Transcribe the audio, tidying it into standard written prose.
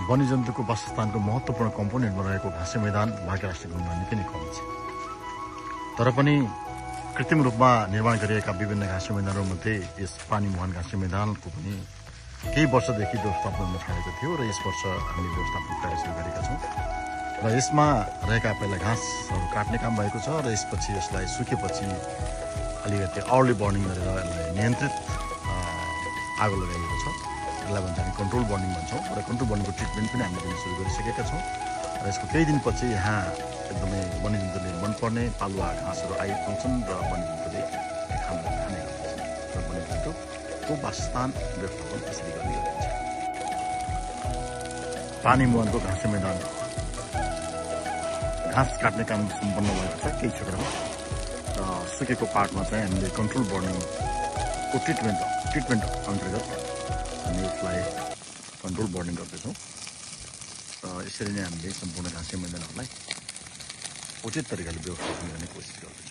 वन्यजन्तुको वासस्थानको महत्त्वपूर्ण कम्पोनेन्टमा रहेको घाँसे मैदान भाग्य राष्ट्रिय उद्यानमा निकै नै कम छ। तर पनि कृत्रिम रूपमा निर्माण गरिएका विभिन्न घाँसे मैदानहरूमध्ये यस पानी मुहान घाँसे मैदानको पनि केही वर्षदेखि व्यवस्थापनमा छाडेको थियो र यस वर्ष हामीले व्यवस्थापन कार्य सुरु गरेका छौँ र यसमा रहेका पहिला घाँसहरू काट्ने काम भएको छ र यसपछि यसलाई सुकेपछि अलिकति अर्ली बर्निङ गरेर यसलाई नियन्त्रित आगो लगाइएको छ। यसलाई भन्छ हामी कन्ट्रोल बर्निङ भन्छौँ र कन्ट्रोल बर्निङको ट्रिटमेन्ट पनि हामीले दिन सुरु गरिसकेका छौँ र यसको केही दिनपछि यहाँ एकदमै वन्यजन्तुले मनपर्ने पालुवा घाँसहरू आइपुग्छन् र वन्यजन्तुले खाने गर्दछन् र वन्यजन्तुको वासस्थान व्यवस्थापन त्यसरी गर्ने गरिन्छ। पानी मुहानको घाँसे मैदान घाँस काट्ने काम सम्पन्न भएको छ केही क्षेत्रमा र सुकेको पार्टमा चाहिँ हामीले कन्ट्रोल बर्निङको ट्रिटमेन्ट अन्तर्गत हामी यसलाई कन्ट्रोल बर्निङ गर्दैछौँ र यसरी नै हामीले सम्पूर्ण घाँसे मैदानहरूलाई उचित तरिकाले व्यवस्थापन गर्ने कोसिस गर्दैछौँ।